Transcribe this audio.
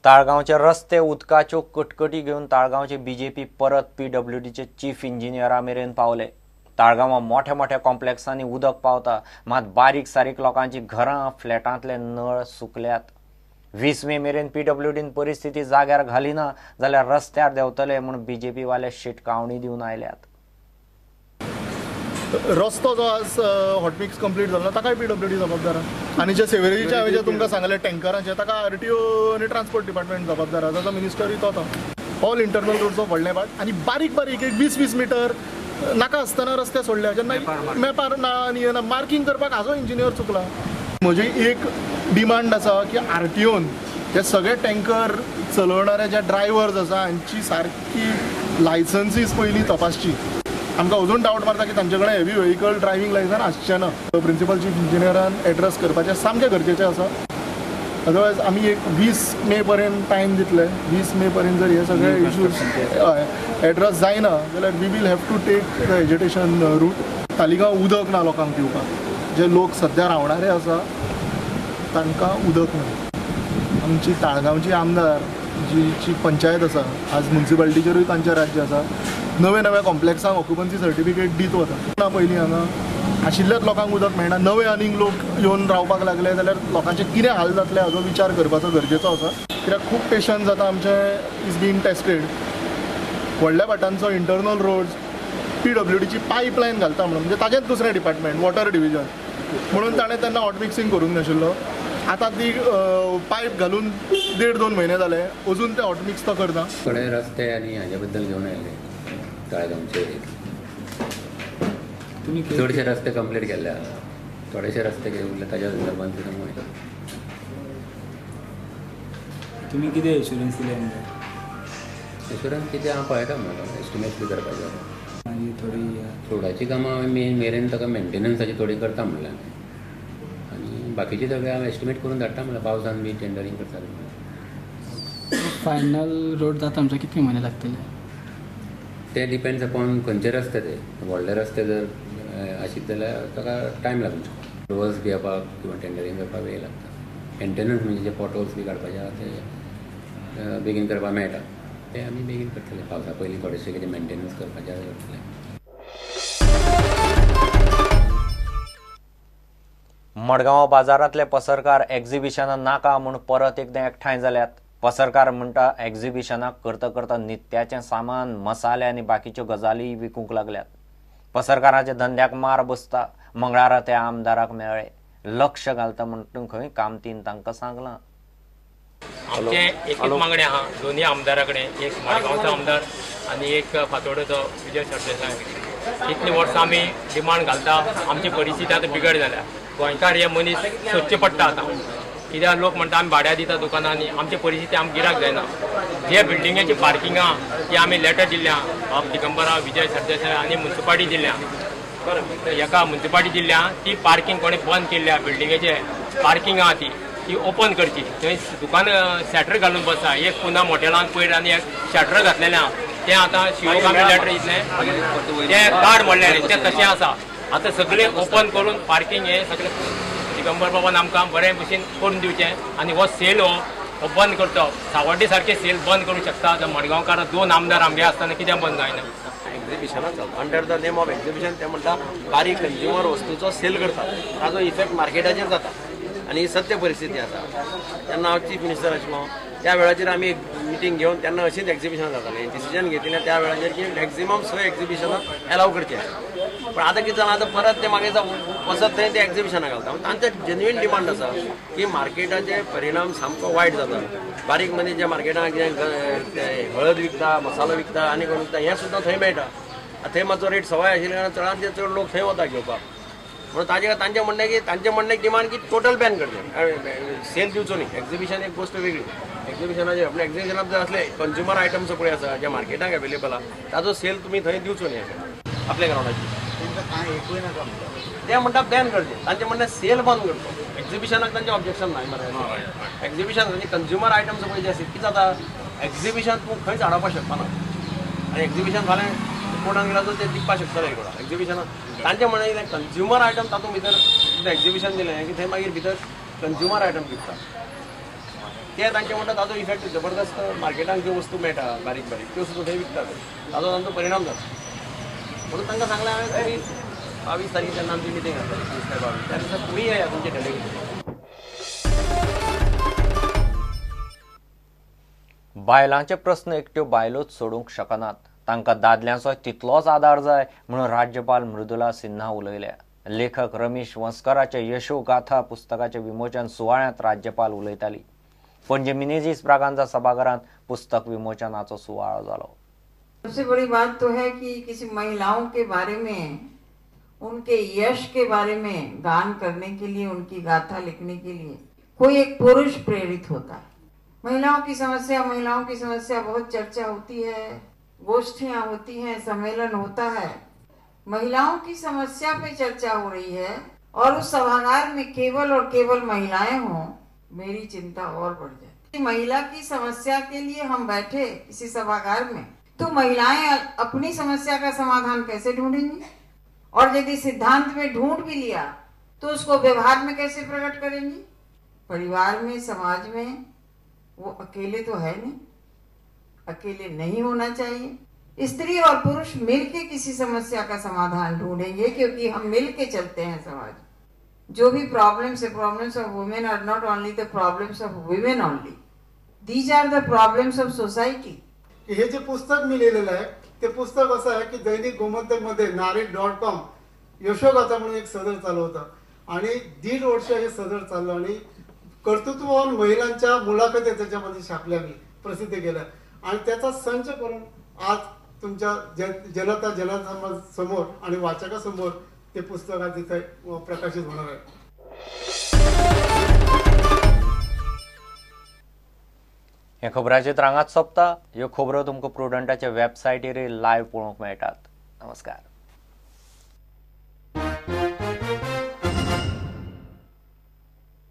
ताळगांवचे रस्ते उदकाच्यो कटकटी घेवन ताळगांवचे बीजेपी परत पीडब्ल्यूडीचे चीफ इंजिनियरा मेरेन पावले. ताळगांवां मोठ्या मोठ्या कॉम्प्लेक्सांनी उदक पावता, मात बारीक सारीक लोकांची घरां फ्लॅटांतले नळ सुकल्यात. 20 मे मेरेन पीडब्ल्यूडीन परिस्थिती जाग्यार घाली ना जाल्यार रस्त्यार देंवतले म्हूण बीजेपी वाले शिटकावणी दिवन आयल्यात. रस्तो जो आज हॉटमिक्स कंप्लीट जालो ताकाय पीडब्ल्यूडी जबाबदार आहा, आनी जे सेवरेजीचे हांवें जे तुमकां सांगलें टँकरांचे ताका आरटीओ आनी ट्रान्सपोर्ट डिपार्टमेंट जबाबदार आहा, ताचो मिनिस्टरूय तो आतां. ऑल इंटरनल रोड्सो व्हडले पार्ट आनी बारीक बारीक एक 20-20 मिटर नाका आसतना रस्ते सोडल्या, जेन्ना मॅपार ना आनी मार्कींग करपाक हाजो इंजिनियर चुकला. म्हजी एक डिमांड आसा की आरटीओन हे सगळे टँकर चलोवणारे जे ड्रायव्हर्स आसा हांची सारकी लायसन्सीस पयलीं तपासची. आमकां अजून डावट मारता की तांचे कडेन हेवी व्हेकल ड्रायव्हींग लायसन्स आसचें ना. प्रिंसिपल चीफ इंजिनियरान एड्रेस करपाचें सामकें गरजेचें आसा. अदरवायज आमी एक 20 मे पर्यंत टायम दितले. 20 मे पर्यंत जर हे सगळे इश्यूज एड्रेस जायना जाल्यार we will have to take the agitation route. Taleigao उदक ना लोकांक पिवपाक, जे लोक सद्या रावणारे आसा तांकां उदक ना. आमची ताळगांवची आमदार जी पंचायत आसा, आज मुन्सिपालिटीचेरूय तांचें राज्य आसा, नवे नवे कॉम्प्लेक्सांक ऑक्युपन्सी सर्टिफिकेट दीत वता. ना पयलीं हांगा आशिल्ल्याच लोकांक उदक मेळना, नवे आनीक लोक येवन रावपाक लागले जाल्यार लोकांचे कितें हाल जातले हाजो विचार करपाचो गरजेचो आसा. कित्याक खूब पेशन्स आतां आमचे is being tested. व्हडल्या भाटांचो इंटरनल रोड्स पीडब्ल्यूडीची पायपलायन घालता म्हणून, म्हणजे ताजेंच दुसरें डिपार्टमेंट वॉटर डिविजन म्हणून ताणें तेन्ना हॉट मिक्सिंग करूंक नाशिल्लो. आतां ती पायप घालून 1.5-2 म्हयने जाले, अजून ते हॉट मिक्स तो करना. थोडे रस्ते आनी हाजे बद्दल घेवन आयले ताळगांवचे, चडशे रस्ते कंप्लीट केल्ले आसा, थोडेशे रस्ते उरले ताज्या संदर्भान सुद्दां म्हणटा. तुमी कितें एश्युरन्स दिले आमकां? एश्युरन्स कितें हांव पळयता म्हणून एस्टिमेट बी करपाचें आसा. मागीर थोडी रोडाची कामां हांवें मेन मेरेन ताका मेंटेनन्साची थोडी करता म्हणलें आनी बाकीचे सगळे हांव एस्टिमेट करून धाडटा म्हणल्यार पावसान बी टेंडरींग करताले. फायनल रोड जाता आमचे कितले म्हयने लागतले? ते डिपेंड्स अपॉन खंयचे रस्ते, ते व्हडले रस्ते जर आशित जाल्यार ताका टायम लागूंक शकता. रोड्स घेवपाक किंवा टेंडरींग करपाक वेळ लागता. मेंटेनन्स म्हणजे जे पोटहोल्स बी काडपाचे आसा ते बेगीन करपाक मेळटा, ते आमी बेगीन करतले. पावसा पयलीं थोडेशे कितें मेंटेनन्स करपाचें आसा करतले. मडगांव बाजारांतले पसरकार एक्झिबिशनां नाका म्हूण परत एकदां एकठांय जाल्यात. पसरकार म्हणटा एक्झिबिशनाक करता करता नित्याचें सामान, मसाले आनी बाकीच्यो गजाली विकूंक लागल्यात. पसरकाराच्या धंद्याक मार बसता. मंगळारा ते आमदाराक मेळ्ळे, लक्ष घालता म्हणून खंय कामतीन तांकां सांगलां. आमचें एकच मागणें आहा दोनूय आमदारा कडेन, एक मडगांवचो आमदार आनी एक फातोर्डेचो विजय सरदेसाय. इतलीं वर्सां आमी डिमांड घालता, आमची परिस्थिती आतां बिगड जाल्या. गोंयकार हे मनीस सोदचे पडटा आतां, कित्याक लोक म्हणटा आमी भाड्या दिता दुकानांनी, आमची परिस्थिती आमकां गिरायक जायना. जे बिल्डिंगेची पार्किंगां ती आमी लेटर दिल्या बाब दिगंबरा, विजय सरदेसाय आनी मुन्सिपालिटी दिल्या, एका मुन्सिपालिटी दिल्या ती पार्किंग कोणें बंद केल्ल्या बिल्डिंगेचे पार्किंग आहा ती ओपन करची. थंय दुकान शटर घालून बसता, एक पुना हॉटेलान पयर आनी एक शटर घातलेलें आहा, तें आतां शिवोक आमी लेटर दितलें, तें कार्ड मोडलें तें तशें आसा. आतां सगळें ओपन करून पार्किंग हें सगळें दिगंबर बाबान आमकां बरें भशेन करून दिवचें आनी हो सेल हो बंद करचो. सावड्डे सारके सेल बंद करूंक शकता. मडगांवकार दोन आमदार आमगे आसतना कित्याक बंद जायना? एक्झिबिशनाक चलता under the name of exhibition, ते म्हणटा बारीक कंज्युमर वस्तूचो सेल करता, ताजो इफेक्ट मार्केटाचेर जाता आनी ही सत्य परिस्थिती आसा. तेन्ना हांव चीफ मिनिस्टर आशिल्लो त्या वेळाचेर आमी एक मिटींग घेवन तेन्ना अशीच एक्झिबिशनां जातालीं, डिसिजन घेतिल्लें त्या वेळाचेर की मॅक्झिमम 6 एक्झिबिशनां एलाव करचें. पण आतां कितें जालां, आतां परत ते मागीर वचत थंय ते एक्झिबिशनां घालता. तांचे जेन्युइन डिमांड आसा की मार्केटाचे परिणाम सामको वायट जाता. बारीक मनीस जे मार्केटान कितें हळद विकता, मसालो विकता आनी कोण विकता, हें सुद्दां थंय मेळटा. थंय मातसो रेट सवाय आशिल्ल्या कारणान चडांत चड लोक थंय वता घेवपाक. म्हणून ताजे तांचें म्हणणें की तांचें म्हणणें डिमांड की टोटल बॅन करचें, सेल दिवचो न्ही. एक्झिबिशन एक गोश्ट वेगळी, एक्झिबिशनाचे आपल्या एक्झिबिशनाक जर असले कंज्युमर आयटम्स पळय आसा जे मार्केटाक अवेलेबल आसा ताजो सेल तुमी थंय दिवचो न्ही आपल्या ग्रावंडाचेर. ते म्हणटा बॅन करचें, तांचें म्हणणें सेल बंद करचो. एक्झिबिशनाक तांचें ऑब्जेक्शन ना. एक्झिबिशन म्हणजे कंज्युमर आयटम्स पळय जे आसा कितें जाता, एक्झिबिशन तूं खंयच हाडपाक शकना आनी एक्झिबिशन फाल्यां कोणाक गेला तर ते विकपाक शकतले कोणाक एक्झिबिशनाक. तांचें म्हणणें कितें कंज्युमर आयटम तातूंत भितर एक्झिबिशन दिलें की थंय मागीर भितर कंज्युमर आयटम विकता. ते तांचे म्हणटा ताजो इफेक्ट जबरदस्त मार्केटांत ज्यो वस्तू मेळटा बारीक बारीक त्यो सुद्दां थंय विकतात, ताजो तांचो परिणाम जाता. म्हणून तांकां सांगलें हांवें तुमी 22 तारखेर जेन्ना आमची मिटींग आसता 21 काय 22 त्या दिसा तुमी येया तुमचे डेलिगेशन. बायलांचे प्रस्न एकट्यो बायलोच सोडूंक शकनात, तांकां दादल्यांचो तितलोच आदार जाय म्हणून राज्यपाल मृदुला सिन्हा उलयल्या. लेखक रमेश वंस्कराचे यशोगाथा पुस्तकाचे विमोचन सुवाळ्यांत राज्यपाल उलयताली. पणजे मिनेझीस ब्रागांजा सभाघरांत पुस्तक विमोचनाचो सुवाळो जालो. सबसे बड़ी बात तो है कि किसी महिलाओं के बारे में, उनके यश के बारे में गान करने के लिए, उनकी गाथा लिखने के लिए कोई एक पुरुष प्रेरित होता है. महिलाओं की समस्या, महिलाओं की समस्या बहुत चर्चा होती है, गोष्ठियाँ होती हैं, सम्मेलन होता है. महिलाओं की समस्या पे चर्चा हो रही है और उस सभागार में केवल और केवल महिलाएं हों, मेरी चिंता और बढ़ जाती है. महिला की समस्या के लिए हम बैठे किसी सभागार में तो महिलाएं अपनी समस्या का समाधान कैसे ढूंढेंगी, और यदि सिद्धांत में ढूंढ भी लिया तो उसको व्यवहार में कैसे प्रकट करेंगी? परिवार में, समाज में वो अकेले तो है नहीं, अकेले नहीं होना चाहिए. स्त्री और पुरुष मिलके किसी समस्या का समाधान ढूंढेंगे, क्योंकि हम मिलके चलते हैं समाज. जो भी प्रॉब्लम्स है, problems of women are not only the problems of women only, these are the problems of society. हे जे पुस्तक मी लिहिलेलं आहे ते पुस्तक असं आहे की दैनिक गोमंतकमध्ये नारी.com यशोगाथा म्हणून एक सदर चालू होतं आणि 1.5 वर्ष हे सदर चाललं आणि कर्तृत्ववान महिलांच्या मुलाखती त्याच्यामध्ये छापल्या, मी प्रसिद्ध केल्या आणि त्याचा संच करून आज तुमच्या जनता जनासमोर आणि वाचकासमोर ते पुस्तक आज इथे प्रकाशित होणार आहे. हे खबराचे रांगात सोंपता. ह्यो खबरो तुमकां प्रुडंटाच्या वेबसायटीर लायव्ह पळोवंक मेळटात. नमस्कार.